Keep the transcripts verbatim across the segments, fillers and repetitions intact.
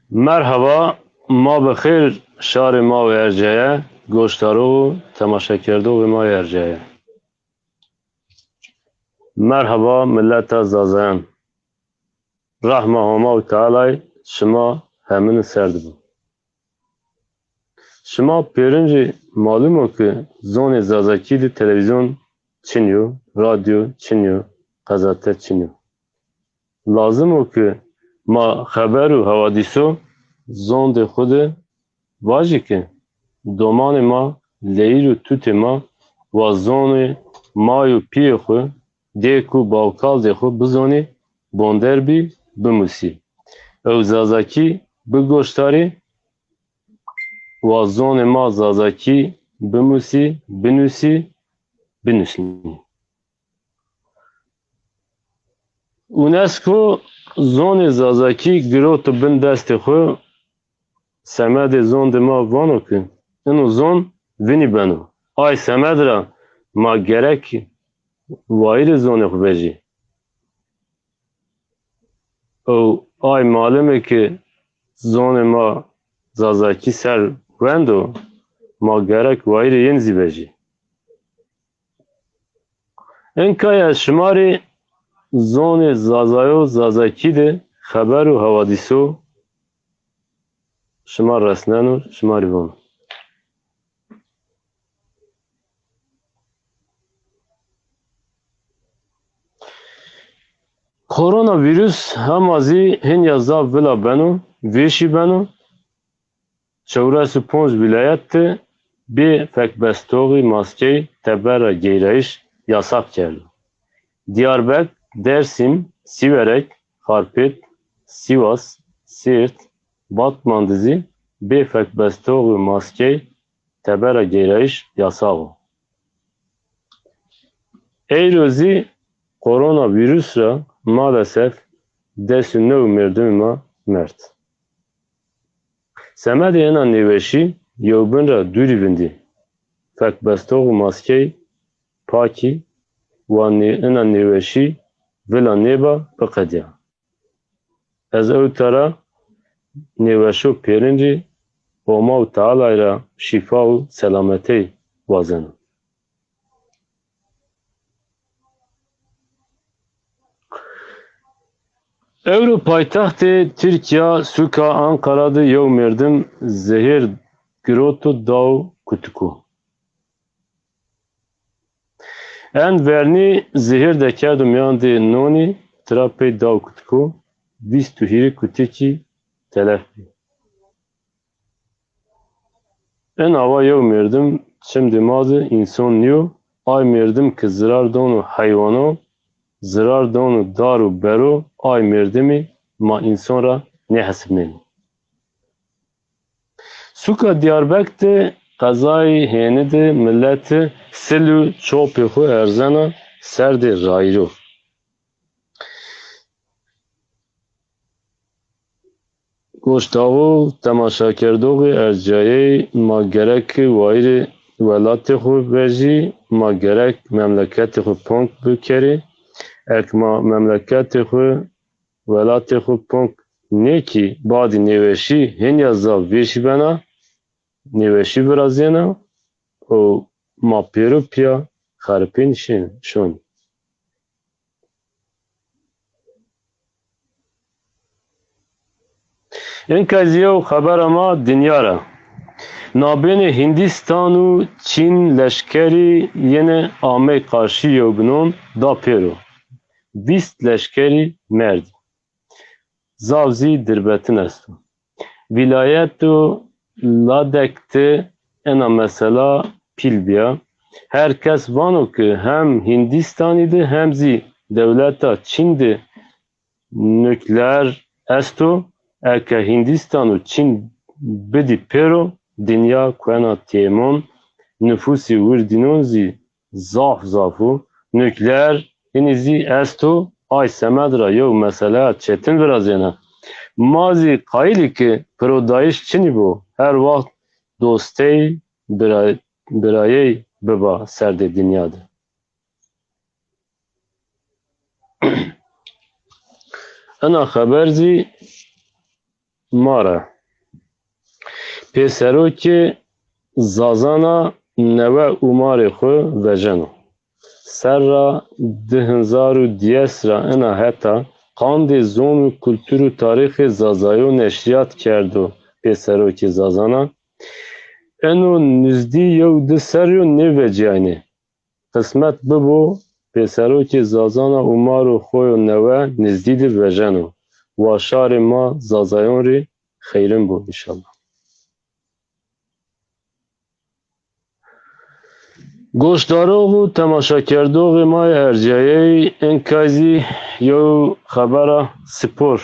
Merheba, ma bi xêr şarê ma û erceye, goşdarox û temaşekerdoxê ma yê erceye. Merheba mileta Zazayan. Rahma Homa û Tealay şima hemini ser de bo. Şima pêrin rê malum o ki zonê Zazakî de televîzyon çin yo, radyo çin yo, qezete çin yo. Lazim o ki ma xeber û hewadîso zondê xwu de vajî ki domanê ma, leyîr û tutê ma wa zonê may û pîyê xwu, dêk û bawkaldê xwu bizonî, bonder bî, bimusî. Ew Zazakî bigoşdarî, wa zonê ma Zazakî bimusî, binusî, binusnî. UNESCO zonê Zazakî giroto bin destê xwu, semedê zondê ma vano ki ino zon vinî beno. Ay semed ra ma gerek wayîrê zonê xwu vejî. Ew ay malime ki zonê ma Zazakî ser wendo, ma gerek wayîrê yin zî vejî. Inkaya şima rê zonê Zazayo Zazakî de xeber û hewadîso şima resneno, şima rê vono. Koronavîrus hema zî henya zaf vila beno, vêşî beno. Çewres û ponc wîlayet de bê fekbestoxî maskey tebera geyrayîş yasaq kerdo. Diyarbek, Dersim, Sîwerek, Xarpêt, Sîwas, Sêrt, Batman de zî bê fekbestoxî maskey tebera geyrayîş yasaq o. Eyro zî koronavîrus ra maalesef des û new merdimê ma merd. Semedê ena nêweşî yewbin ra dûrî vindî. Fekbestox û maskey pakî wa nê-, ena nêweşî vila nêba, biqedîya. Ez ewta ra nêweşo pêrin rê Homa û Tealay ra şîfa û selametey wazeno. Ewro paytextê Tirkîya, sûka Anqara de yew merdim zehêr giroto daw kutiko. En vernî zehêr dekerdo mîyandê nonî, tira pey daw kutiko, vîst û hîrê kutikî telef bî. En awa yew merdim çimdê ma de înson nîyo, ay merdim ki zirar dono heywanon, zirar dono dar û bero, ay merdimî ma înson ra nêhesibnenî. Sûka Diyarbek de qezayê hêni de mileti sil û çopê xwu erzena serdê rayîro. Goşdaxo, temaşakerdoxê ercayey, ma gerek wayîrê welatê xwu vejî, ma gerek memleketê xwu ponk bikerê. Ek ma memleketê xwu, welatê xwu ponk nêkî, badî nêweşî henya zaf vêşî bena, nêweşî virazîyena û ma pêro pîya xeripîn şin, şonî. Inka zî yew xebera ma dinya ra. Nabênê Hindîstan û Çîn leşkerî yenê amey qarşî yewbinon da pêro. Vîst leşkerî merdî. Zaf zî dirbetin esto. Vîlayeto Ladek de ena mesela pîl bîya. Her kes vano ki hem Hindîstanî de hem zî dewleta Çîn de nukleer esto. Eke Hindîstan û Çîn bidî pêro, dinya kuena têmon, nufusê wirdînon zî zaf zaf o. Nukleer inî zî esto, ay semed ra yew meseleya çetin virazêna. Ma zî qayîl î ki pirodayîş çinî bo. Her waxt dostey, bira-, birayey biba serdê dinya de. Ena xeber zî ma ra. Pêserokê Zazana newe ûmarê xwu vejeno. Serra di hezar û diyes ra ina heta qandê zon û kultur û tarîxê Zazayo neşrîyat kerdo pêserokê Zazana. Eno nizdî yew di serrî yo nêvecîyaynê. Qismet bibo, pêserokê Zazana ûmaro xo yo newe nizdî di vejeno. Wa şarê ma Zazayon rê xeyrin bo înşallah. Goşdarox û temaşakerdoxê ma yê erciyayeyî, inkay zî yew xebera spor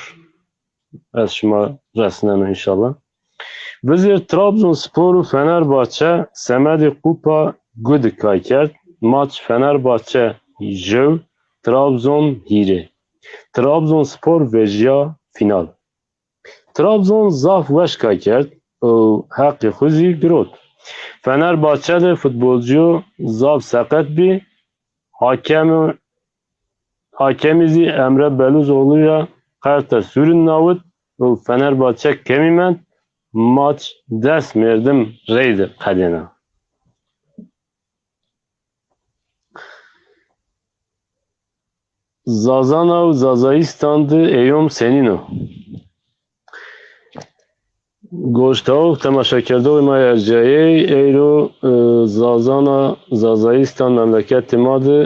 ez şima resneno înşallah. Vizêr Trabzonspor û Fenerbahçe semedê Kupa Gu di kay kerd. Maç Fenerbahçe jew, Trabzon hîrê. Trabzonspor vejîya fînal. Trabzon zaf weş kay kerd û heqê xwu zî girot. Fenerbahçe de futbolcîyo zaf seqet bî. Hakemî, hakemî zî Emre Belûzoğlu ya qerta sûrin nawit û Fenerbahçe kemî mend, maç des merdim reyde qedêna. Zazana û Zazayîstan di êyom senîn o? Goşdarox, temaşakerdoxê ma yê erciyayeyî, eyro, e, Zazana, Zazayîstan memleketê ma di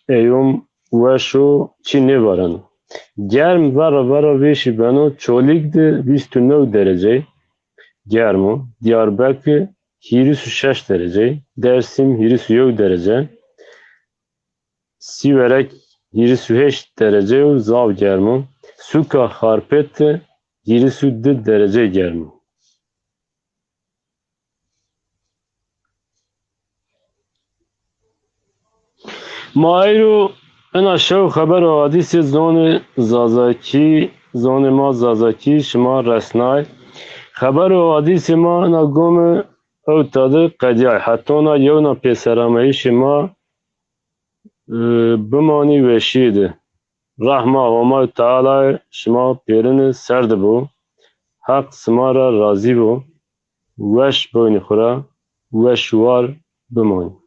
êyom weş o, çî nêvareno. Germ vera vera vêşî beno, Çolîg di vîst û new dereceyî germ o, Diyarbekir hîris û şeş dereceyî, Dersim hîris û yew derece, Sîwerek hîris û heşt derece û zaf germ o. Sûka Xarpêt de hîris û di derece germ o. Ma eyro ina şew xeber û hadîsê zonê Zazakî, zonê ma Zazakî şima resnay. Xeber û hadîsê ma ina gome ewta de qedîyay. Hetona yewna pêserameyîşê ma e, bimanî weşîye de. Rehma Homayî Tealayê şima pêrine ser de bo. Heq sima ra razî bo. Weş bewnî xwu ra, weş û war bimanî.